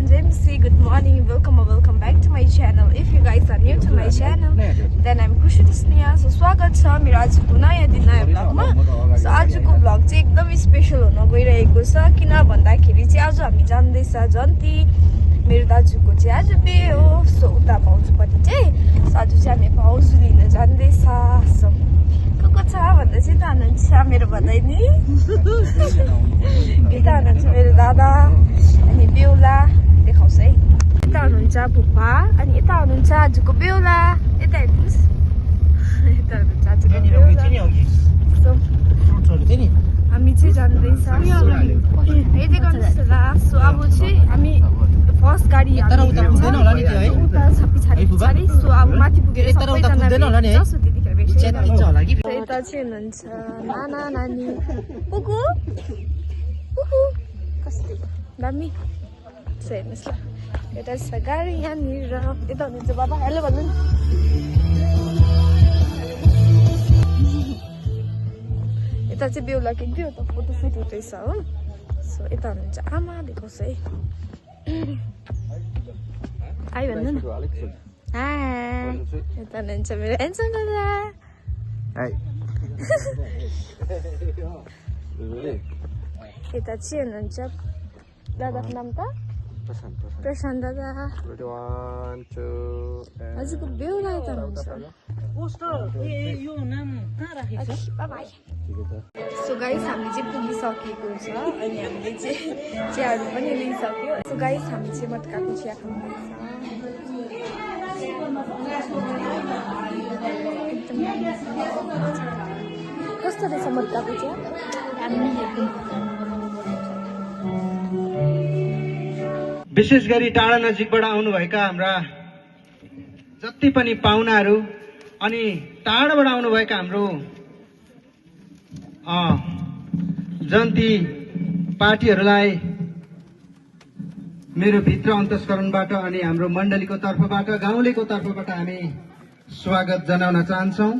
everyone, JMC, good morning, welcome back to my channel. If you guys are new to my channel, then I'm Khushi Tasniya. So स्वागत छ मेरो आजको नयाँ दिन नयाँ भ्लगमा. So आजको भ्लग चाहिँ एकदम स्पेशल हुन गइरहेको छ किन भन्दाखेरि चाहिँ आज हामी जान्दैछ जन्ती मेरो दाजुको चाहिँ आज बिहे हो. सो उता भाउजूपट्टि चाहिँ आज चाहिँ हामी भाउजू लिन जान्दैछ. सो को छ भन्दा चाहिँ त हुनुहुन्छ मेरो भन्दै नि यता हुनुहुन्छ मेरो दादा अनि बेहुला देखाउँछ है. यता हुनुहुन्छ फुपा अनि यता हुनुहुन्छ आजको बेहुला. यता हेर्नुहोस् यता हुनुहुन्छ आजको बेहुला. सो हामी चाहिँ जाँदैछ यतै गर्नुहोस् होला. सो अब चाहिँ हामी फर्स्ट गाडी उता छ पछाडि. सो अब माथि पुगेर यता चाहिँ हुनुहुन्छ नाना नानी कुकु कुकु कस्तो दामी छ हेर्नुहोस् ल. यता छ गाडी यहाँनिर. यता हुनुहुन्छ बाबा हेलो भन्नु. यता चाहिँ बेहुला किन्थ्यो त फोटोसुट हुँदैछ हो. सो यता हुनुहुन्छ आमा देखाउँछ है. आइ भन्नु न. यता हुनुहुन्छ मेरो एन्सन दादा. यता चाहिँ हुनुहुन्छ दादाको नाम त प्रशान्त दादा. हजुरको बेहुला यता हुनुहुन्छ. सो गाइस हामीले चाहिँ पुगिसकेको छ अनि हामीले चाहिँ चियाहरू पनि लिइसक्यो. सो गाइस हामी चाहिँ मटकाको चिया खाँदैछ. कस्तो रहेछ मटकाको चिया? विशेष गरी टाढा नजिकबाट आउनुभएका हाम्रा जति पनि पाहुनाहरू अनि टाढाबाट आउनुभएका हाम्रो जन्ती पार्टीहरूलाई मेरो भित्र अन्तस्करणबाट अनि हाम्रो मण्डलीको तर्फबाट गाउँलेको तर्फबाट हामी स्वागत जनाउन चाहन्छौँ.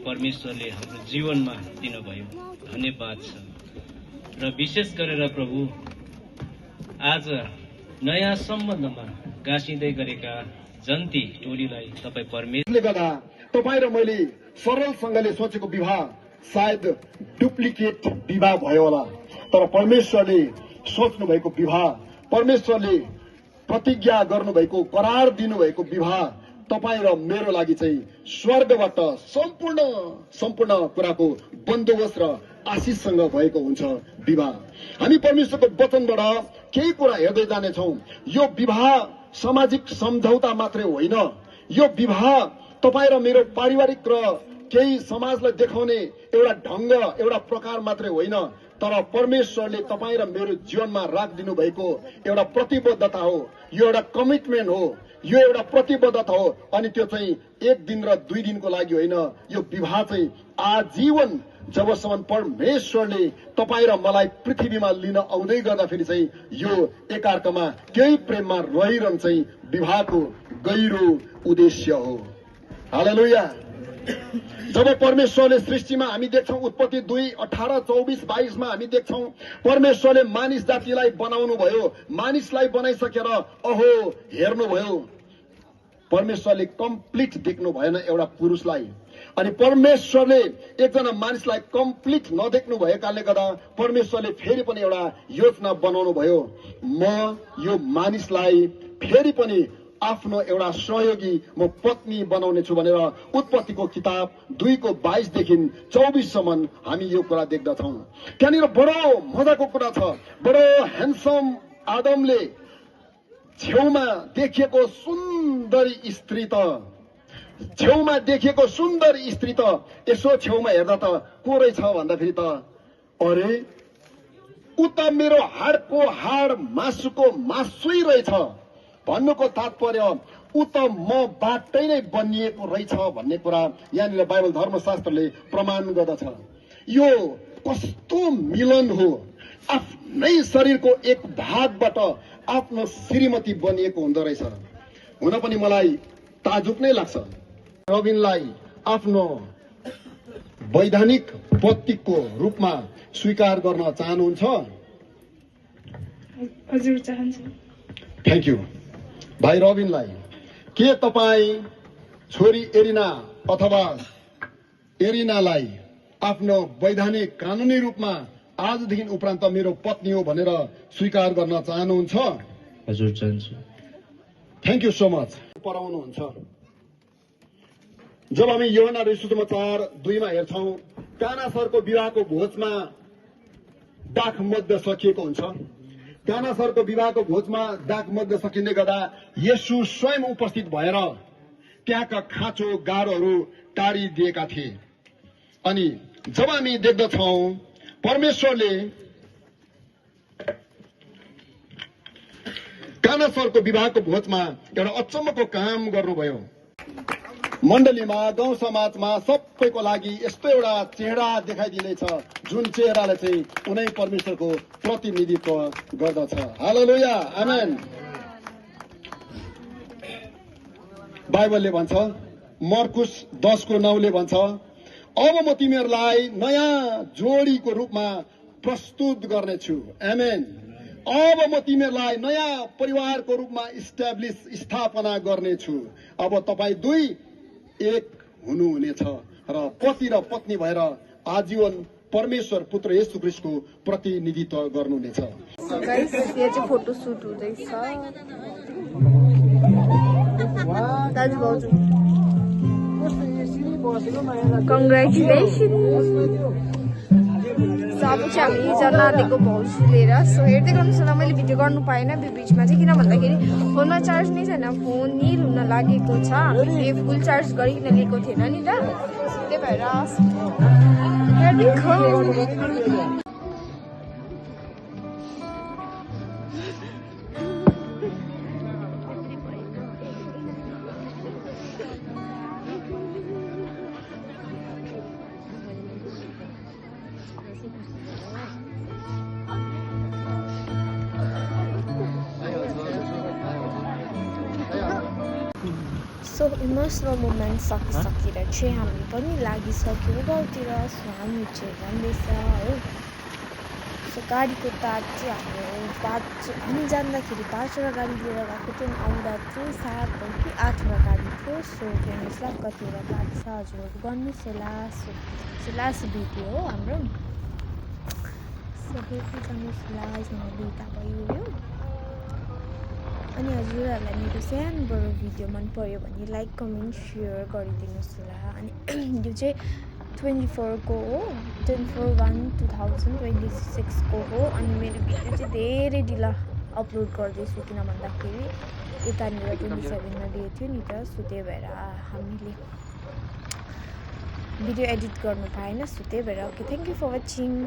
परमेश्वरले हाम्रो जीवनमा दिनुभयो धन्यवाद छ. र विशेष गरेर प्रभु आज नयाँ सम्बन्धमा गाँसिँदै गरेका जन्ती टोलीलाई तपाईँ परमेश्वरले गर्दा तपाईँ र मैले सरलसँगले सोचेको विवाह सायद डुप्लिकेट विवाह भयो होला. तर परमेश्वरले सोच्नु भएको विवाह, परमेश्वरले प्रतिज्ञा गर्नुभएको, करार दिनुभएको विवाह तपाईँ र मेरो लागि चाहिँ स्वर्गबाट सम्पूर्ण कुराको बन्दोबस्त र आशिषसँग भएको हुन्छ विवाह. हामी परमेश्वरको वचनबाट केही कुरा हेर्दै जानेछौँ. यो विवाह सामाजिक सम्झौता मात्रै होइन. यो विवाह तपाईँ र मेरो पारिवारिक र केही समाजलाई देखाउने एउटा ढङ्ग एउटा प्रकार मात्रै होइन, तर परमेश्वरले तपाईँ र मेरो जीवनमा राखिदिनु भएको एउटा प्रतिबद्धता हो, यो एउटा कमिटमेन्ट हो, यो एउटा प्रतिबद्धता हो। अनि त्यो चाहिँ 1 दिन र 2 दिनको लागि होइन, यो विवाह चाहिँ आजीवन जबसम्म परमेश्वरले तपाईँ र मलाई पृथ्वीमा लिन आउँदै गर्दाखेरि चाहिँ यो एकार्कामा केही प्रेममा रहिरहनु चाहिँ विवाहको गहिरो उद्देश्य हो। हालेलुया। जब परमेश्वरले सृष्टिमा हामी देख्छौँ उत्पत्ति 2:18-24-22 मा हामी देख्छौँ परमेश्वरले मानिस जातिलाई बनाउनु भयो, मानिसलाई बनाइसकेर अहो हेर्नुभयो, परमेश्वरले कम्प्लिट देख्नु भएन एउटा पुरुषलाई, अनि परमेश्वरले एकजना मानिसलाई कम्प्लिट नदेख्नु भएकाले गर्दा परमेश्वरले फेरि पनि एउटा योजना बनाउनु भयो, म यो मानिसलाई फेरि पनि आफ्नो एउटा सहयोगी म पत्नी बनाउने छु भनेर उत्पत्तिको किताब 2:22-24 सम्म हामी यो कुरा देख्दछौँ। त्यहाँनिर बडो मजाको कुरा छ, बडो ह्यान्डसम आदमले छेउमा देखिएको सुन्दरी स्त्री त यसो छेउमा हेर्दा त को रहेछ भन्दाखेरि त अरे ऊ त मेरो हाडको हाड मासुको मासुै रहेछ भन्नुको तात्पर्य ऊ त मबाटै नै बनिएको रहेछ भन्ने कुरा यहाँनिर बाइबल धर्मशास्त्रले प्रमाण गर्दछ। यो कस्तो मिलन हो, आफ्नै शरीरको एक भागबाट आफ्नो श्रीमती बनिएको हुँदो रहेछ। हुन पनि मलाई ताजुब नै लाग्छ, रबिनलाई आफ्नो वैधानिक पतिको रूपमा स्वीकार गर्न चाहनुहुन्छ? हजुर चाहन्छु। थ्याङ्क यू भाइ रबिनलाई। के तपाईँ छोरी एरिना अथवा एरिनालाई आफ्नो वैधानिक कानुनी रूपमा आजदेखि उपरान्त मेरो पत्नी हो भनेर स्वीकार गर्न चाहनुहुन्छ? हजुर चाहन्छु। Thank you so much. पढाउनुहुन्छ जब हामी यूहन्ना सुसमाचार 2 मा हेर्छौँ, काना सरको विवाहको भोजमा डाक मध्य सकिएको हुन्छ। काना सरको विवाहको भोजमा डाक मध्य सकिँदै गर्दा येशू स्वयं उपस्थित भएर त्यहाँका खाँचो गाह्रोहरू टाढिदिएका थिए। अनि जब हामी देख्दछौँ परमेश्वरले काना सरको विवाहको भोजमा एउटा अचम्मको काम गर्नुभयो। मण्डलीमा गाउँ समाजमा सबैको लागि यस्तो एउटा चेहरा देखाइदिँदैछ जुन चेहराले चाहिँ उनै परमेश्वरको प्रतिनिधित्व गर्दछ। हालेलुया, आमेन। बाइबलले भन्छ, मर्कुस 10:9 भन्छ, अब म तिमीहरूलाई नयाँ जोडीको रूपमा प्रस्तुत गर्नेछु। आमेन। अब म तिमीहरूलाई नयाँ परिवारको रूपमा स्थापना गर्नेछु। अब तपाईँ 2 एक हुनुहुनेछ र पति र पत्नी भएर आजीवन परमेश्वर पुत्र येशू ख्रीष्टको प्रतिनिधित्व गर्नुहुनेछ। गाइस यहाँ चाहिँ फोटो सुट हुँदैछ। दाजु भाउजू कङ्ग्रेचुलेसन। अब चाहिँ हामी जनादेखको भाउजू लिएर सो हेर्दै गर्नुहोस् न। मैले भिडियो गर्नु पाएन बिचमा चाहिँ, किन भन्दाखेरि फोनमा चार्ज नै छैन, फोन निल हुन लागेको छ। हामीले फुल चार्ज गरिकन लिएको थिएन नि त, त्यही भएर सो इमोसनल मोमेन्ट सकिसकेर चाहिँ हामी पनि लागिसक्यो गाउँतिर। सो हामी चाहिँ जाँदैछ हो। सो गाडीको तार चाहिँ हामी जाँदाखेरि 5वटा गाडी लिएर गएको थियौँ, आउँदा चाहिँ 7 कि 8वटा गाडी थियो। सो हेर्नुहोस् ल कतिवटा गाडी छ, हजुरहरू गर्नुहोस् ल। लास्ट भिडियो हो हाम्रो। सो हेर्दै जानुहोस् ल, दुईवटा भयो यो। अनि हजुरहरूलाई मेरो सानो बडो भिडियो मन पर्यो भने लाइक कमेन्ट सेयर गरिदिनुहोस् ल। अनि यो चाहिँ 24 को हो, 24/1/2026 को हो। अनि मेरो भिडियो चाहिँ धेरै ढिला अपलोड गर्दैछु, किन भन्दाखेरि यतानिर 27 मा दिएको थियो नि त। सो त्यही भएर हामीले भिडियो एडिट गर्नु पाएन, सो त्यही भएर okay thank you for watching.